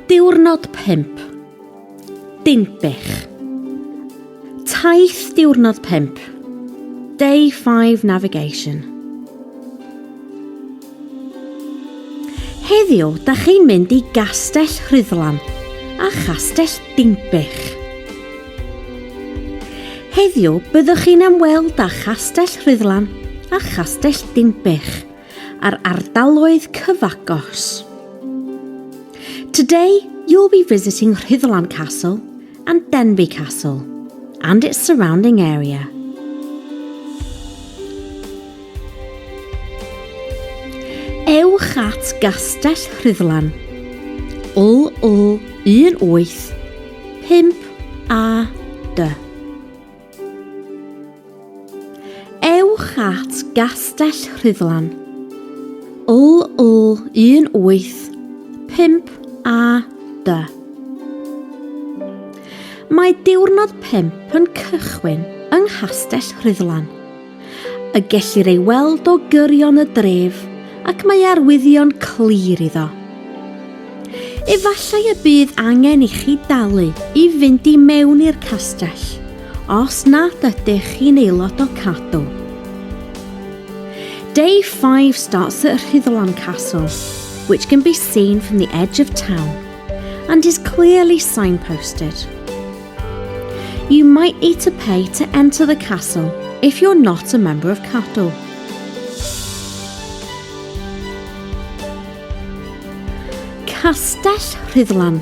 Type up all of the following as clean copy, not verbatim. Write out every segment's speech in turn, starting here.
Diwrnod 5. Dinbych. Taith diwrnod 5. Day 5 Navigation. Heddiw, da chi'n mynd i Gastell Rhuddlan a Chastell Dinbych. Heddiw, byddwch chi'n ymweld â Chastell Rhuddlan a Chastell Dinbych a'r ardaloedd cyfagos. Today, you'll be visiting Rhuddlan Castle and Denbigh Castle and its surrounding area. Ewch at Gastell Rhuddlan, L L 1 8 5 A D. Ewch at Gastell Rhuddlan, L L 1 8 5 A D. Mae diwrnod 5 yn cychwyn yng Nghastell Rhuddlan, y gellir ei weld o gyrion y dref ac mae arwyddion clir iddo. Efallai y bydd angen i chi dalu i fynd i mewn i'r castell os nad ydych chi'n aelod o Cadw. Day 5 starts at Rhuddlan Castle, which can be seen from the edge of town and is clearly signposted. You might need to pay to enter the castle if you're not a member of Cadw. Castell Rhuddlan.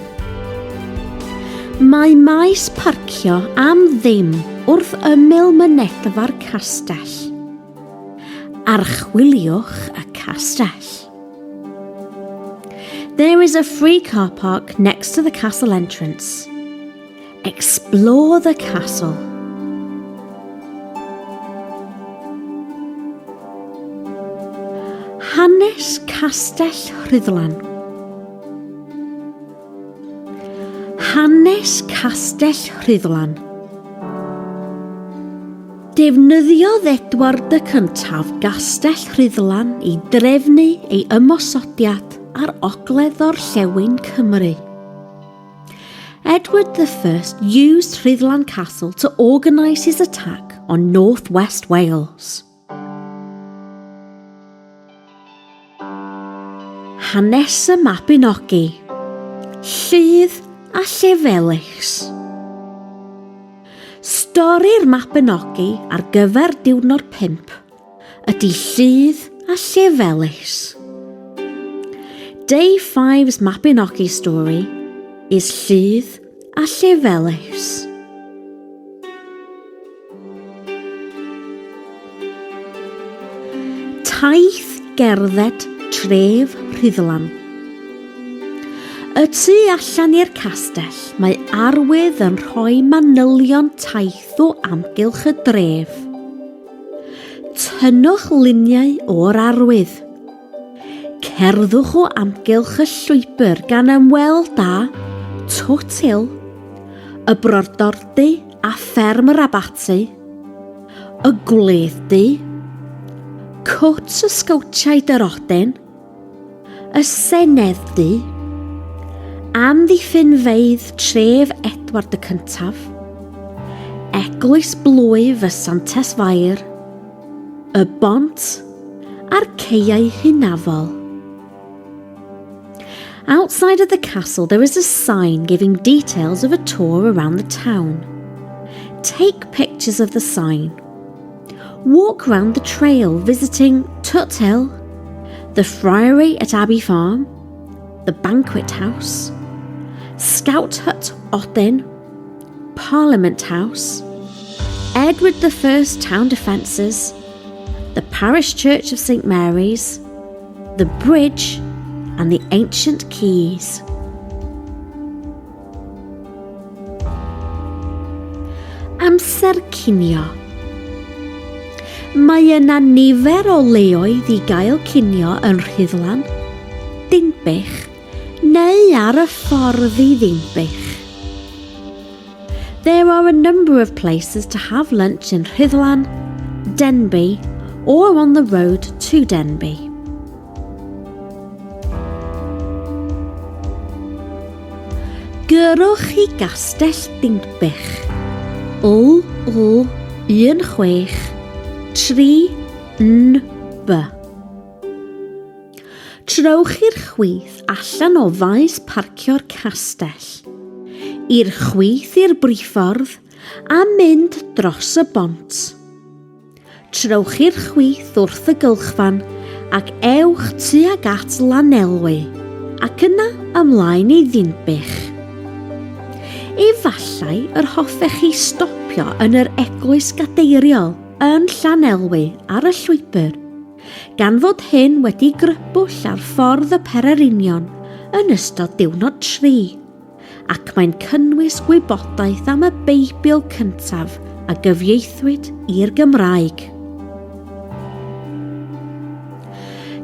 Mae maes parcio am ddim wrth ymyl mynedfa'r castell. Archwiliwch y castell. There is a free car park next to the castle entrance. Explore the castle. Hanes Castell Rhuddlan. Hanes Castell Rhuddlan. Defnyddiodd Edward y Cyntaf Gastell Rhuddlan i drefnu ei ymosodiad ar ogledd-orllewin Cymru. Edward I used Rhuddlan Castle to organise his attack on North West Wales. Hanes y Mabinogi, Lludd a Llefelys. Stori'r Mabinogi ar gyfer diwrnod 5 ydy Lludd a Llefelys. Day 5's Mabinogi story is Lludd a Llefelys. Taith gerdded tref Rhuddlan. Y tu allan i'r castell mae arwydd yn rhoi manylion taith o amgylch y dref. Tynnwch luniau o'r arwydd. Cerddwch o amgylch y llwybr gan ymweld â Twt Hill, y Brodordy a Fferm yr Abaty, y Gwledd-du, Cwt y Sgowtiaid yr Odyn, y Senedd-du, amddiffynfeydd tref Edward y Cyntaf, Eglwys Blwyf y Santes Fair, y Bont a'r Caeau Hynafol. Outside of the castle there is a sign giving details of a tour around the town. Take pictures of the sign. Walk round the trail visiting Tut Hill, the Friary at Abbey Farm, the Banquet House, Scout Hut Odin, Parliament House, Edward I Town Defences, the Parish Church of St Mary's, the bridge and the ancient keys. Amser cinio. Mae yna nifer o leoedd i gael cinio yn Rhuddlan, Dinbych neu ar y ffordd i Ddinbych. There are a number of places to have lunch in Rhuddlan, Denbigh or on the road to Denbigh. Gyrrwch i Gastell Dinbych, L L 16 3 N B. Trowch i'r chwith allan o faes parcio'r castell, i'r chwith i'r briffordd a mynd dros y bont. Trowch i'r chwith wrth y gylchfan ac ewch tuag at Lanelwy ac yna ymlaen i Ddinbych. Efallai yr hoffech chi stopio yn yr Eglwys Gadeiriol yn Llanelwy ar y llwybr, gan fod hyn wedi grybwyll ar ffordd y pererinion yn ystod diwrnod 3. ac mae'n cynnwys gwybodaeth am y Beibl cyntaf a gyfieithwyd i'r Gymraeg.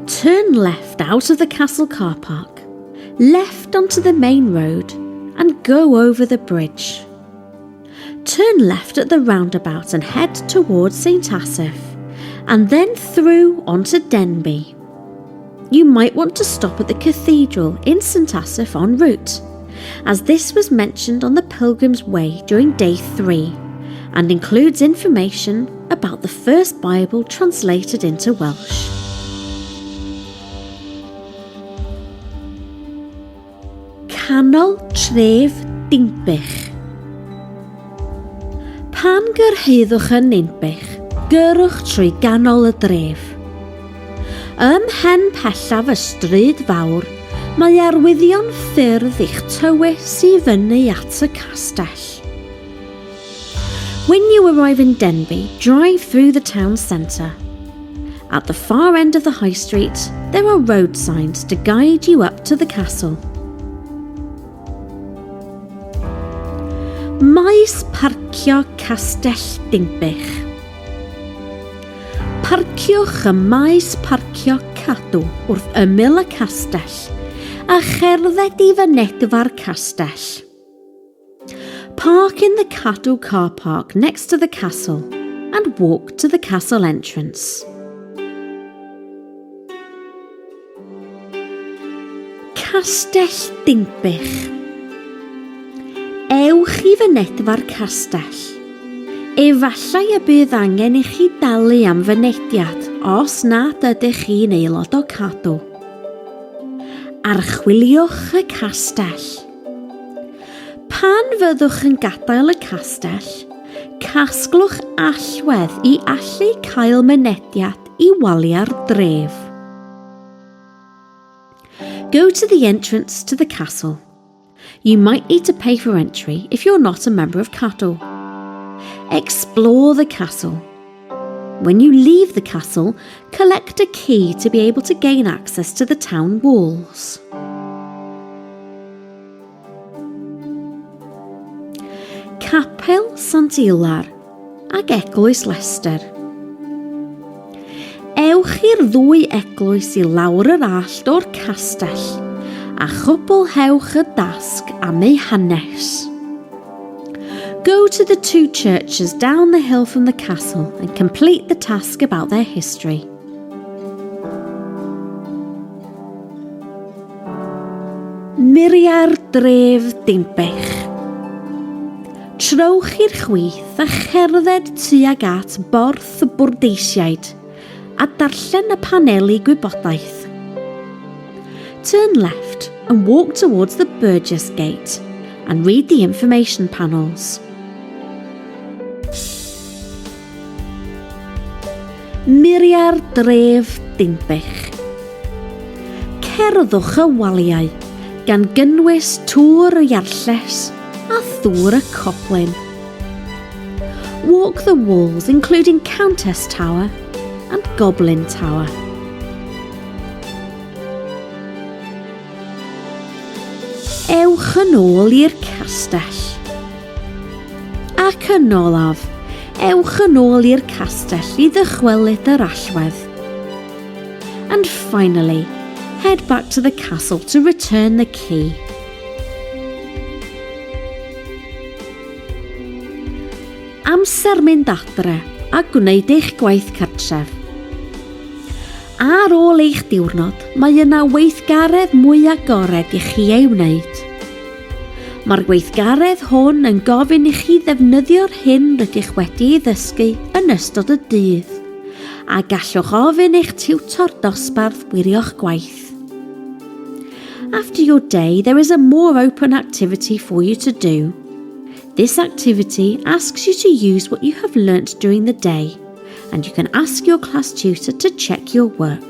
Turn left out of the castle car park, left onto the main road and go over the bridge. Turn left at the roundabout and head towards St Asaph, and then through onto Denbigh. You might want to stop at the cathedral in St Asaph en route, as this was mentioned on the Pilgrim's Way during day 3 and includes information about the first Bible translated into Welsh. Canol tref Dinbych. Pan gyrhaeddwch yn Ninbych, gyrrwch trwy ganol y dref. Ym mhen pellaf y stryd fawr, mae arwyddion ffyrdd i'ch tywys i fyny at y castell. When you arrive in Denbigh, drive through the town centre. At the far end of the high street, there are road signs to guide you up to the castle. Maes parcio Castell Dinbych. Parciwch ym maes parcio Cadw wrth ymyl y castell a cherdded i fynedfa'r castell. Park in the Cadw car park next to the castle and walk to the castle entrance. Castell Dinbych. Ewch i fynedfa'r castell. Efallai y bydd angen i chi dalu am fynediad os nad ydych chi'n aelod o Cadw. Archwiliwch y castell. Pan fyddwch yn gadael y castell, casglwch allwedd i allu cael mynediad i waliau'r dref. Go to the entrance to the castle. You might need to pay for entry if you're not a member of Cadw. Explore the castle. When you leave the castle, collect a key to be able to gain access to the town walls. Capel Sant Ilar ac Eglwys Leicester. Ewch i'r ddwy eglwys i lawr yr allt o'r castell a chwblhewch y dasg am eu hanes. Go to the two churches down the hill from the castle and complete the task about their history. Muriau'r dref Dinbych. Trowch i'r chwith a cherdded tuag at Borth y Bwrdeisiaid a darllen y paneli gwybodaeth. Turn left and walk towards the Burgess Gate and read the information panels. Muriau'r dref Dinbych. Cerddwch y waliau, gan gynnwys Tŵr y Iarlles a Thŵr y Coblyn. Walk the walls including Countess Tower and Goblin Tower. Ewch yn ôl i'r castell. Ac yn olaf, ewch yn ôl i'r castell i ddychwelyd yr allwedd. And finally, head back to the castle to return the key. Amser mynd adre a gwneud eich gwaith cartref. Ar ôl eich diwrnod, mae yna weithgaredd mwy agored i chi ei wneud. Mae'r gweithgaredd hwn yn gofyn i chi ddefnyddio'r hyn rydych wedi ei ddysgu yn ystod y dydd, a gallwch ofyn eich tiwtor dosbarth wirio'ch gwaith. After your day, there is a more open activity for you to do. This activity asks you to use what you have learnt during the day, and you can ask your class tutor to check your work.